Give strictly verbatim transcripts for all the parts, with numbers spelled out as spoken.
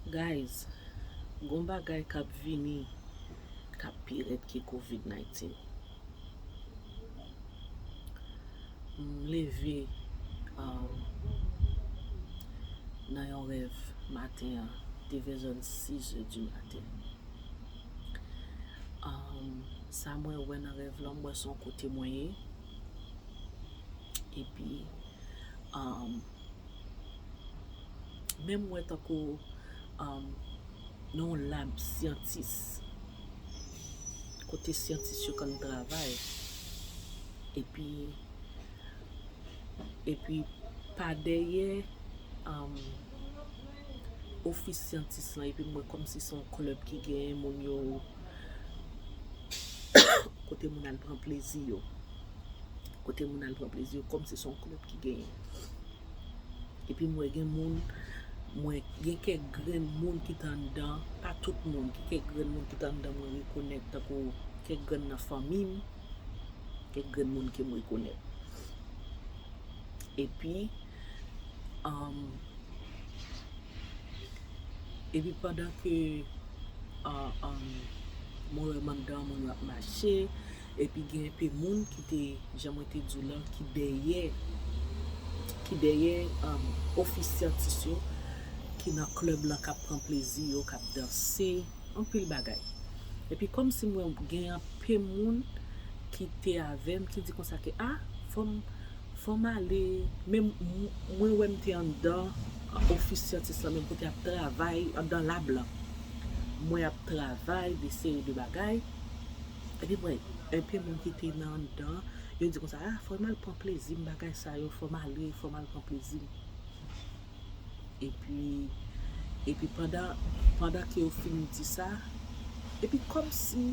Guys, gon bagay k ap vini k ap pi rèd ke covid nineteen. M leve um, nan yon rèv maten an, te vin zòn sis è di maten. Um, sa mwen wè nan rèv lan, m wè se yon kote mwen ye. Epi um, men m wè tankou um, nan yon lab syantis, kote syantis yo konn travay. Epi epi pa dèyè um, ofis syantis lan, epi m wè kòmsi se yon klèb ki genyen moun yo kote moun al pran plezi yo. Kote moun al pran plezi yo, kòmsi se yon klèb ki genyen. Epi m wè gen moun, m wè gen kèk grenn moun ki t anndan, pa tout moun, gen kèk grenn moun ki t anndan mwen rekonèt, tankou kèk grenn nan fanmi m, kèk grenn moun ke m rekonèt. Epi um, epi pandan ke uh, um, mwen wè m anndan, moun yo ap mache, epi gen enpe moun ki te, jan mwen te di w lan, ki dèyè ki dèyè um, ofis syantis yo, ki nan klèb lan, k ap pran plezi yo, k ap danse, anpil bagay. Epi kòmsi mwen gen anpe moun ki te avè m ki di konsa ke a fò m fò m ale, men mwen wè m te anndan ofis syantis lan, menm kote y ap travay anndan lab lan. Mwen ap travay de seri de bagay. Epi mwen, enpe moun ki te nan anndan, yo di konsa, a fò m al pran plezi m, bagay sa yo, fò m ale, fò m al pran plezi m. Epi epi pandan pandan ke yo fin di sa, epi kòmsi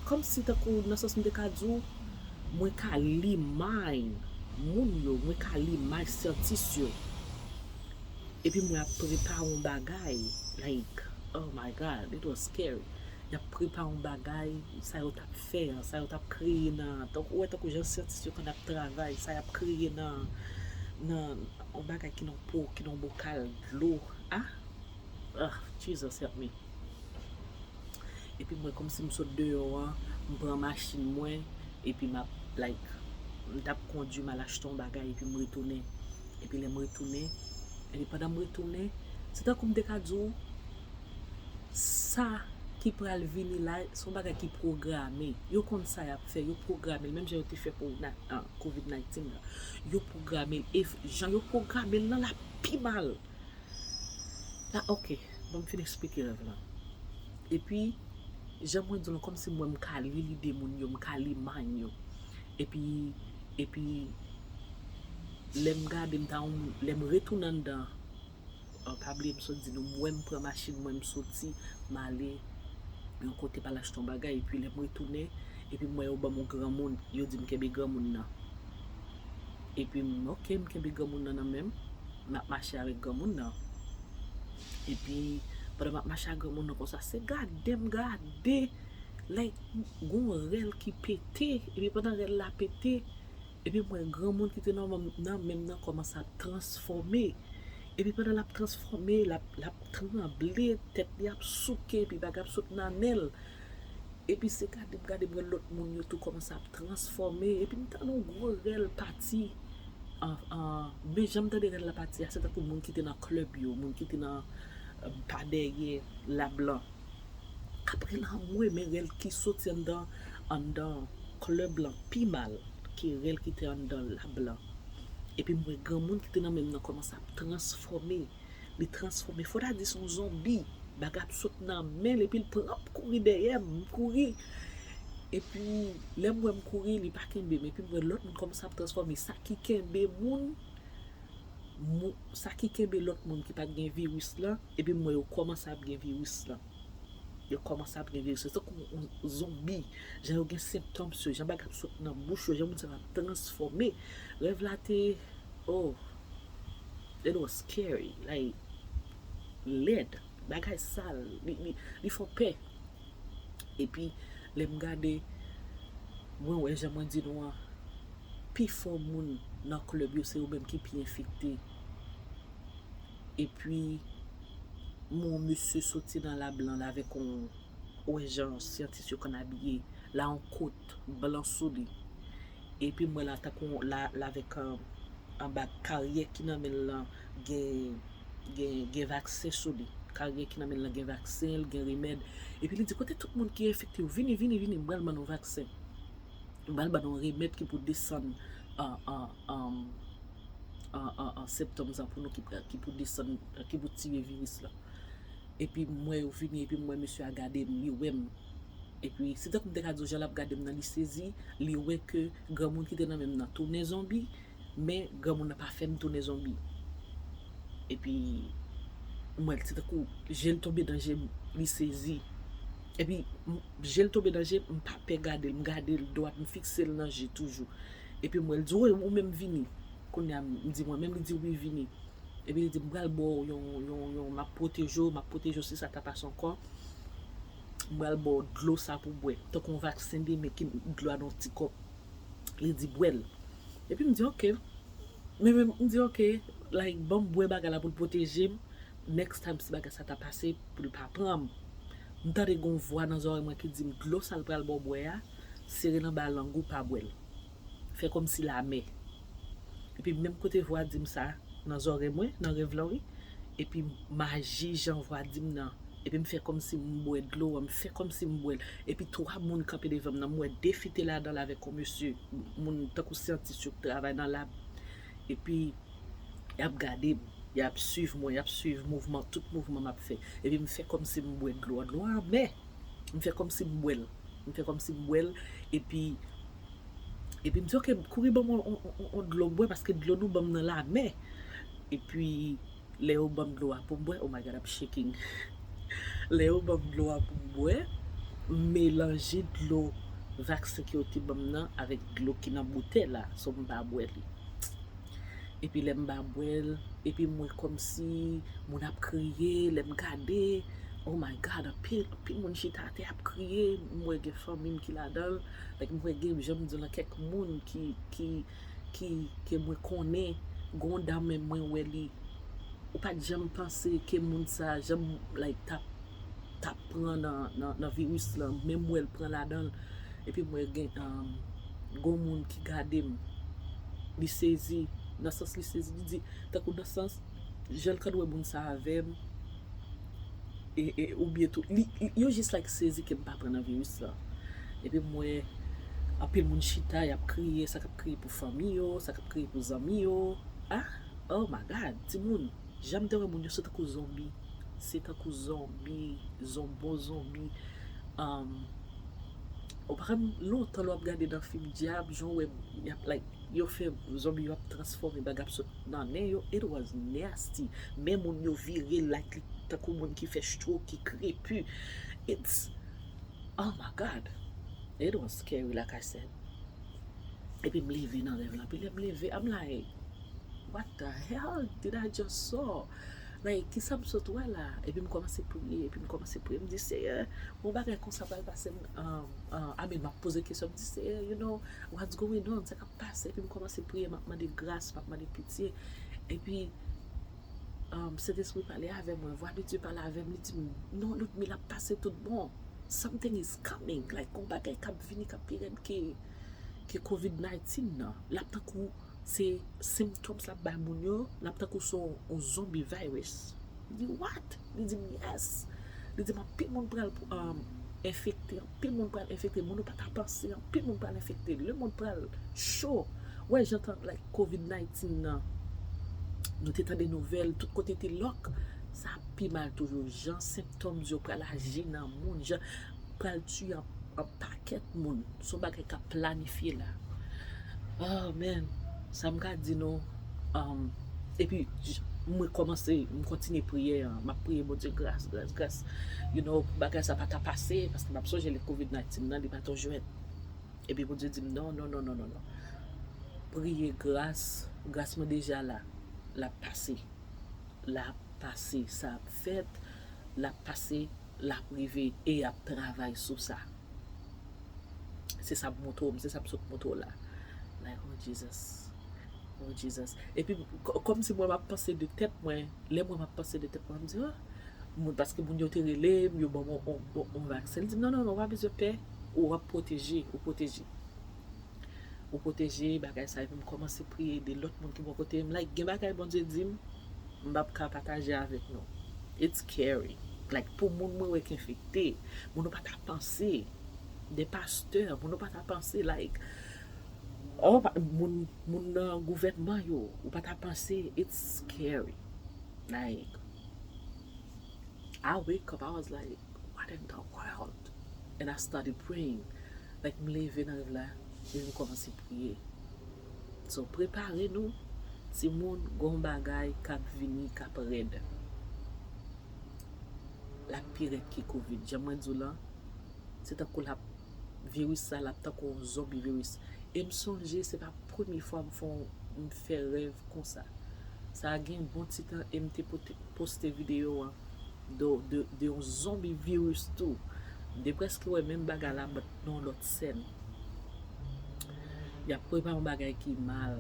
kòmsi tankou nan sans m te ka di w, mwen ka li mind moun yo, mwen ka li mind syantis yo. Epi mwen ap prepare yon bagay, like, oh my God, it was scary. Y ap prepare yon bagay, sa yo t ap fè an, sa yo t ap kreye nan, tankou, ou wè tankou jan syantis yo konn ap travay, sa y ap kreye nan nan yon bagay ki nan po, ki nan bokal dlo. Ah, ah, Jesus help me. Epi mwen kòmsi m sot deyò an, m pran machin mwen, epi m ap, like, m t ap kondui, m al achte yon bagay, epi m retounen. Epi lè m retounen, epi pandan m retounen, se tankou m te ka di w, sa ki pral vini la, se yon bagay ki pwograme. Yo konn sa y ap fè, yo pwograme l, menm jan yo te fè pou na- ah, covid nineteen la. Yo pwograme l, e jan yo pwograme l lan, l ap pi mal. La, ok, ban m fin eksplike rèv lan. Epi, jan mwen di w lan, kòmsi mwen m ka li lide moun yo, m ka li mind yo. Epi, epi, lè m gade, m ta yon, lè m retounen anndan, pa bliye m sot di nou, m wè m pran machin mwen, m soti, m ale yon kote, m al achte yon bagay, epi lè m retounen, epi m wè yo ban m yon granmoun, yo di m kenbe granmoun nan. Epi m, ok, m kenbe granmoun nan nan men m, m ap mache avèk granmoun nan. Epi pandan m ap mache ak granmoun nan konsa, se gade m gade, like, gon rèl ki pete, epi pandan rèl la pete, epi m wè granmoun ki te nan men m nan kòmanse ap transfòme. Epi pandan l ap transfòme, l ap, l ap tranble, tèt li ap souke, epi bagay ap sot nan nen l. Epi se gade m gade m wè lòt moun yo tou kòmanse ap transfòme. Epi m tande yon gwo rèl pati. An, an, men jan m tande rèl la pati a, se tankou moun ki te nan klèb yo, moun ki te nan, eh, pa dèyè lab lan. Apre l anmwe, men rèl ki soti anndan, anndan klèb lan pi mal ke rèl ki te anndan lab lan. Epi m wè granmoun ki te nan men m nan kòmanse ap transfòme. Li transfòme, fò ta di se yon zonbi. Bagay ap sot nan men l, epi l pran, ap kouri dèyè m, m kouri. Epi lè m wè m kouri, li pa kenbe m. Epi m wè lòt moun kòmanse ap transfòme. Sa ki kenbe moun, mou- sa ki kenbe lòt moun ki pa t gen viris lan, epi m wè yo kòmanse ap gen viris lan. Yo kòmanse ap gen viris lan. Se tankou yon zonbi. Jan yo gen symptoms yo, jan bagay ap sot nan bouch yo, jan moun sa yo ap transfòme. Rèv la te, oh, it was scary, like, lèd, bagay sal, li, li, li fè w pè. Epi lè m gade, mwen wè jan mwen di nou an, pifò moun nan klèb yo se yo menm ki pi enfekte. Epi M wè yon mesye soti nan lab lan la avèk yon, ou wè jan syantis yo konn abiye la, yon kot blan sou li. Epi m wè la tankou la, la avèk anba karyè ki nan men l lan gen, gen, gen vaksen sou li. Karyè ki nan men l lan gen vaksen, l gen remèd. Epi li di, kote tout moun ki enfekte yo, vini, vini, vini, m pral ban nou vaksen. M pral ban nou remèd ki pou desann an, an, an, an, an, an sentòm sa pou nou ki, ki pou desann, ki pou tiye viris lan. Epi m wè yo vini, epi m wè mesye a gade m, li wè m. Epi se tankou m te ka di w jan l ap gade m nan, li sezi, li wè ke granmoun ki te nan men m nan tounen zonbi, men granmoun nan pa fè m tounen zonbi. Epi m wè l se tankou je l tonbe nan je m, li sezi. Epi je l tonbe nan je m, m pa pè gade l, m gade l dwat, m fikse l nan je toujou. Epi m wè l di, wi, ou menm vini. Kounye a m di mwen menm, li di wi, vini. Epi li di, m pral ba w yon, yon, yon, m ap pwoteje w, m ap pwoteje w si sa ta pase ankò. M pral ba w dlo sa pou bwè. Tankou yon vaksen demen ki dlo a nan yon ti kòp. Li di, bwè l. Epi m di, oke. Men, men, m di, oke, like, ban m bwè bagay la pou l pwoteje m. Next time, si bagay sa ta pase, pou l pa pran m. M tande gon vwa nan zòrèy mwen ki di m, dlo sa l pral ba w bwè a, sere l anba lang ou, pa bwè l. Fè kòmsi l amè. Epi menm kote vwa di m sa, nan zòrèy mwen, nan rèv lan, wi. Epi m aji jan vwa di m nan. Epi m fè kòmsi m bwè dlo an, m fè kòmsi m bwè l. Epi twa moun kanpe devan m nan, m wè de fi te ladan l avèk yon mesye, moun tankou syantis yo k travay nan lab. Epi y ap gade m, y ap swiv mwen, y ap swiv mouvman, tout mouvman m ap fè. Epi m fè kòmsi m bwè dlo an, dlo an anmè. M fè kòmsi m bwè l. M fè kòmsi m bwè l, epi, epi m di, oke, kouri ban m yon, yon, yon, yon dlo bwè, paske dlo nou ban m nan la amè. Epi lè yo ban m dlo a pou m bwè, oh my God, I'm shaking. Lè yo ban m dlo a pou m bwè, m melanje dlo vaksen ke yo te ban m nan avèk dlo ki nan boutèy la, so m pa bwè li. Epi lè m pa bwè l, epi m wè kòmsi moun ap kriye, lè m gade, oh my God, anpil, anpil moun chita atè ap kriye, m wè gen fanmi m ki ladan l, like, m wè gen, jan m di w lan, kèk moun ki, ki, ki, ke mwen konnen, gon dam menm mwen wè li, ou pa t janm panse ke moun sa, janm, like, t ap, t ap pran nan, nan, nan viris lan, menm wè l pran ladan l, epi m wè gen, um, gon moun ki gade m, li sezi, nan sans li sezi, li di, tankou nan sans, jan l konn wè moun sa avè m, e, e, oubyen tou, li, li, yo jis like sezi ke m pa pran nan viris lan. Epi m wè anpil moun chita, y ap kriye, sa k ap kriye pou fanmi yo, sa k ap kriye pou zanmi yo. Ah, oh my God, timoun, jan m te wè moun yo, se tankou zonbi. Se tankou zonbi, zonbo zonbi. Um, ou pa konn lontan lè w ap gade nan fim dyab, jan w wè y ap, like, yo fè zonbi yo ap transfòme, bagay ap sot nan nen yo, it was nasty. Men moun yo vire like li tankou moun ki fè stroke, ki krepi. It's, oh my God. It was scary, like I said. Epi m leve nan rèv lan. Epi lè m leve, I'm like, what the hell did I just saw? Like, kisa m sot wè la? Epi m kòmanse priye, epi m kòmanse priye. M di, Seyè, yon bagay konsa pral pase m, um, uh, I mean, m ap poze kesyon. M di, Seyè, you know, what's going on? Sa k ap pase? Epi m kòmanse priye, m ap mande gras, m ap mande pitye. Epi, um, Sentespri pale avè mwen, vwa de Dye pale avè m, li di m, non, Ludmila, ap pase tout bon. Something is coming. Like, yon bagay k ap vini, k ap pi rèd ke, ke covid nineteen nan. L ap tankou se symptoms l ap bay moun yo, l ap tankou se yon, yon zonbi virus. Li di, what? Li di m, yes. Li di m, anpil moun pral, um, enfekte, anpil moun pral enfekte, moun ou pa ta panse, anpil moun pral enfekte, lemonn pral cho. Ou wè jan tan, like, covid nineteen nan, nou te tande nouvèl, tout kote te lòk. Sa pi mal toujou, jan symptoms yo pral aji nan moun, jan pral tiye an, an pakèt moun. Se yon bagay k ap planifye la. Oh man, sa m ka di nou, um, epi j-, mwen kòmanse, m kontinye priyè an, m ap priye Bondye gras, gras, gras. You know, pou bagay sa pa ta pase, paske m ap sonje lè covid nineteen nan, li pa t yon jwèt. Epi Bondye di m, non, non, non, non, non, non. Priye gras, gras mwen deja la, l ap pase. L ap pase, sa ap fèt, l ap pase, l ap rive, e y ap travay sou sa. Se sa m montre w, se sa m sot montre w la. Like, oh Jesus. Oh Jesus. Epi, kò-, kòmsi mwen m ap panse de tèt mwen, lè mwen m ap panse de tèt mwen, m di, oh, Moun, paske moun yo te rele m, yo ban m yon, yon, yon, yon vaksen. Li di m, "Non, non, non, w pa bezwen pè, ou ap pwoteje, ou pwoteje. Ou pwoteje, bagay sa." Epi m kòmanse priye, de lòt moun ki bò kote m. Like, gen bagay Bondye di m, m p ap ka pataje avèk nou. It's scary. Like, pou moun mwen wè k enfekte, moun ou pa ta panse, de pastè, moun ou pa ta panse, like, oh, pa- moun, moun nan gouvènman yo, ou pa ta panse, it's scary. Like, I wake up, I was like, "What in the world?" And I started praying. Like, m leve nan rèv la, epi m kòmanse priye. So, prepare nou, timoun, gon bagay k ap vini, k ap rèd. L ap pi rèd ke covid. Jan mwen di w lan, se tankou l ap, viris sa, l ap tankou yon zonbi viris. E m sonje, se pa premye fwa m fè yon, m fè rèv konsa. Sa gen bon ti tan e m te pote- poste videyo an de, de, de yon zonbi viris tou. M te prèske wè menm bagay la, but nan yon lòt sèn. Y ap prepare yon bagay ki mal,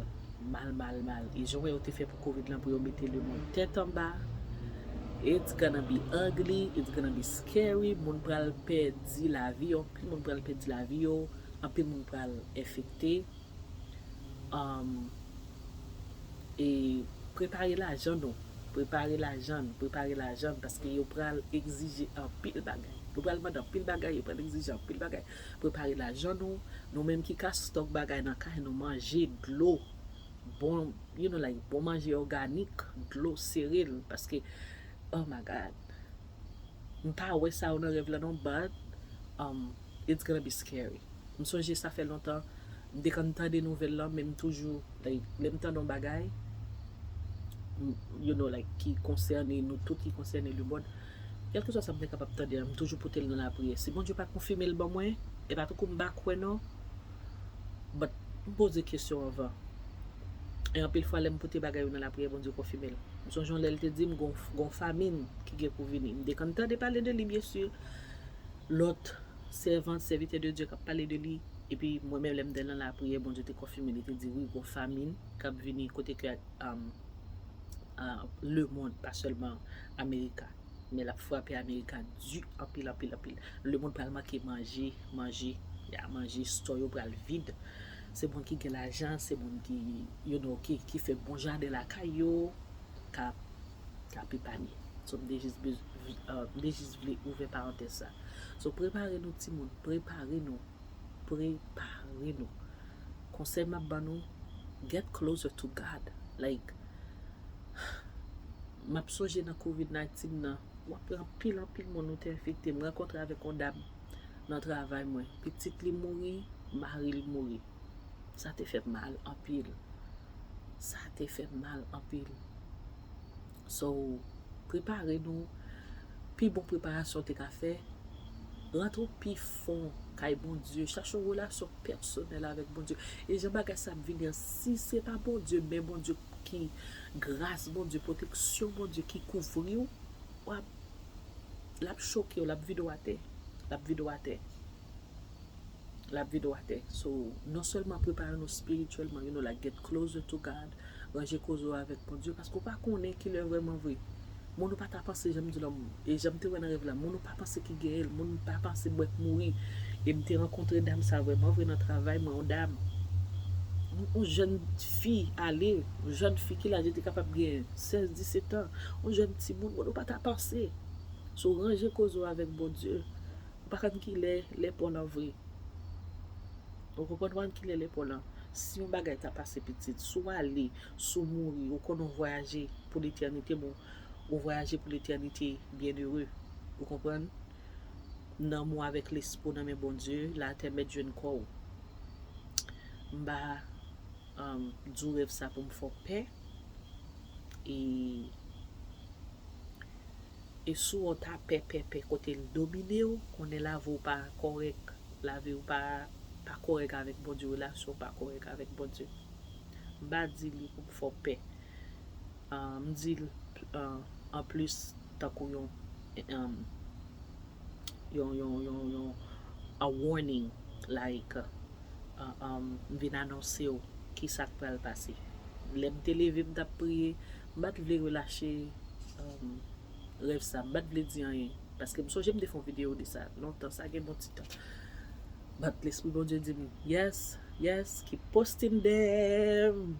mal, mal, mal. E jan w wè yo te fè pou covid lan, pou yo mete lemonn tèt anba. It's gonna be ugly, it's gonna be scary. Moun pral pèdi lavi yo, anpil moun pral pèdi lavi yo, anpil moun pral enfekte. Um, e prepare lajan nou, prepare lajan n, prepare lajan n, paske yo pral egzije anpil bagay. Yo pral mande anpil bagay, yo pral egzije anpil bagay. Prepare lajan nou, nou menm ki ka stòk bagay nan kay nou, manje, dlo, bon, you know, like, bon manje òganik, dlo, seril, paske, oh my God, m pa wè sa yo nan rèv la non, but, um, it's gonna be scary. M sonje sa fè lontan, m te konn tande nouvèl lan, men m toujou, like, lè m tande yon bagay, m- you know, like, ki konsène nou tout, ki konsène lemonn, kèlkeswa sa m te kapab tande an, m toujou pote l nan lapriyè. Si Bondye pa konfime l ban mwen, e pa tankou m pa kwè non, but m poze kesyon anvan. E anpil fwa, lè m pote bagay yo nan lapriyè, Bondye konfime l. M sonje yon lè l te di m, gon, gon famin ki gen pou vini. M te konn tande pale de li, byen si. Lòt sèvant, sèvitè de Dye k ap pale de li. Epi mwen menm, lè m te nan lapriyè, Bondye te konfime, li te di, "Wi, gon famin k ap vini kote ke, um, uh, lemonn, pa sèlman Amerika. Men l ap frape Amerika di anpil, anpil, anpil. Lemonn pral manke manje, manje, ya manje, store yo pral vid. Se moun ki gen lajan, se moun ki, you know, ki, ki fè bon jaden lakay yo, ka, ka epanye." So, m te jis bez- uh, m te jis vle ouvè parantèz sa. So, prepare nou, timoun, prepare nou, prepare nou. Konsèy m ap ban nou, get closer to God. Like, m ap sonje nan covid nineteen nan, w ap wè anpil, anpil moun nou te enfekte. M rankontre avèk yon dam nan travay mwen. Pitit li mouri, mari l mouri. Sa te fè m mal anpil. Sa te fè m mal anpil. So, prepare nou. Pi bon preparasyon w te ka fè, rantre w pi fon kay Bondye. Chache yon relasyon pèsonèl avèk Bondye. E jan bagay sa ap vini an, si se pa Bondye, men Bondye ki, gras Bondye, pwoteksyon Bondye ki kouvri w, w ap, l ap choke w, l ap vide w atè. L ap vide w atè. L ap vide w atè. So, non sèlman prepare nou espirityèlman, you know, like, get closer to God, ranje koze w avèk Bondye, paske w pa konnen kilè vrèman vre. Moun ou pa ta panse, jan m di w lan, e jan m te wè nan rèv la, moun ou pa panse ki genyen l, moun ou pa panse bwè k mouri. E m te rankontre dam sa vrèman vre nan travay mwen, yon dam. Yon, yon jèn fi ale, yon jèn fi ki laj li te kapab gen sèz, disèt an, yon jèn timoun, moun ou pa ta panse. So, ranje koze w avèk Bondye. Ou pa konn kilè lè pa w lan vre. Ou konprann, ou pa konn kilè lè pa w lan. Si yon bagay ta pase pitit, si w ale, si w mouri, ou konnen w vwayaje pou letènite, bon, ou vwayaje pou letènite byenere. Ou konprann? Nanm ou avèk lespri w nan men Bondye, latè mèt jwenn kò w. M pa, um, di w rèv sa pou m fè w pè. E E si w ta pè, pè, pè kote l domine w, konnen lavi w pa kòrèk, lavi w pa, pa kòrèk avèk Bondye, relasyon w pa kòrèk avèk Bondye. M pa di li pou m fè w pè. Ah, m di l, ah, anplis, tankou yon, um, yon, yon, yon, yon, a warning, like, ah, um, m vin anonse w ki sa k pral pase. Lè m te leve, m t ap priye, m pa t vle relache, um, rèv sa, m pa t vle di anyen. Paske m sonje m te fè yon videyo de sa lontan, sa gen bon ti tan. But Lespri Bondye di m, yes, yes, keep posting them.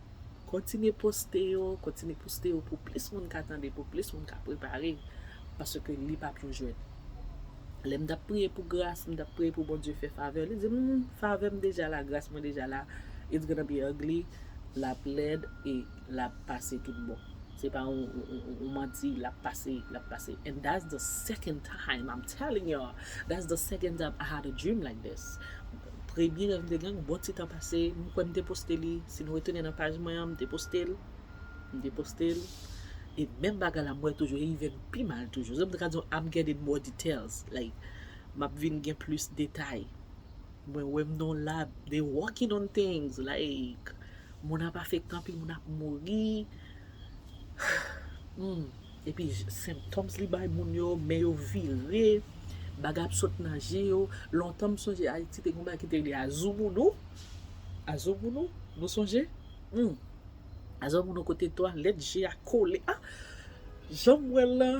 Kontinye poste yo, kontinye poste yo pou plis moun ka tande, pou plis moun ka prepare. Paske li p ap yon jwèt. Lè m t ap priye pou gras, m t ap priye pou Bondye fè favè, li di m, favè m deja la, gras mwen deja la, it's gonna be ugly, l ap lèd e l ap pase tout bon. Se pa yon, yon, yon, yon manti, l ap pase, l ap pase. And that's the second time, I'm telling y'all, that's the second time I had a dream like this. Premye rèv m te gen, bon ti tan pase, m kwè m te poste li, si nou retounen nan paj mwen an, m te poste l, m te poste l, e menm bagay la m wè toujou, e even pi mal toujou. So m te ka di w, I'm getting more details, like, m ap vin gen plis detay. Mwen wè m nan lab, they working on things, like, moun ap afekte anpil, moun ap mouri. Hmm. Epi symptoms li bay moun yo, men yo vire, bagay ap sot nan je yo. Lontan m sonje Ayiti te gen bagay ki te rele Azumunu. Azumunu, nou sonje? Hmm. Azumunu kote twalèt, je a kole. Ah! Jan m wè l la,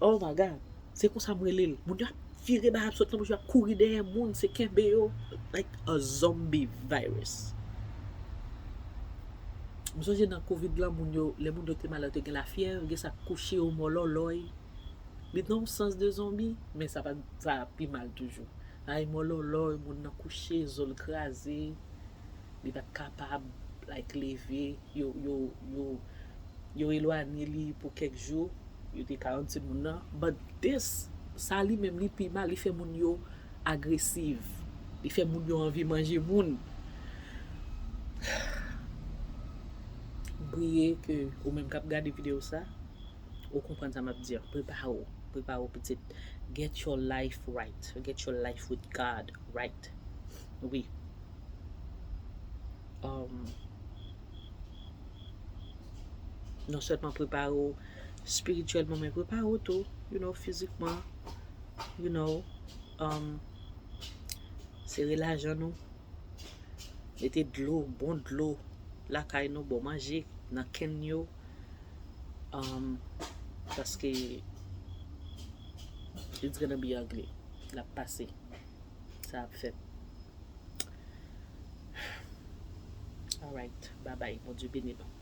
oh my God. Se konsa m rele l. Moun yo ap vire bagay ap sot nan bouch yo, ap kouri dèyè moun, se kenbe yo like a zombie virus. M sonje nan covid lan, moun yo, lè moun yo te malad, te gen lafyèv, gen sa k kouche yo mòlòlòy. Li nan yon sans de zonbi, men sa pa, sa pi mal toujou. Ay mòlòlòy, moun nan kouche, zo l kraze, li pa t kapab, like, leve, yo, yo, yo, yo elwanye li pou kèk jou, yo te karantin moun nan. But this, sa li menm li pi mal, li fè moun yo agresiv, li fè moun yo anvi manje moun. M priye ke ou menm k ap gade videyo sa, ou konprann sa m ap di an. Prepare w, prepare w pitit. Get your life right, get your life with God right. Wi. Um, non sèlman prepare w espirityèlman, men prepare w tou, you know, fizikman, you know, um, sere lajan nou, mete dlo, bon dlo lakay nou, bon manje nan kenn yo, um, paske it's gonna be ugly. L ap pase. Sa ap fèt. Alright, bye bye. Bondye beni nou.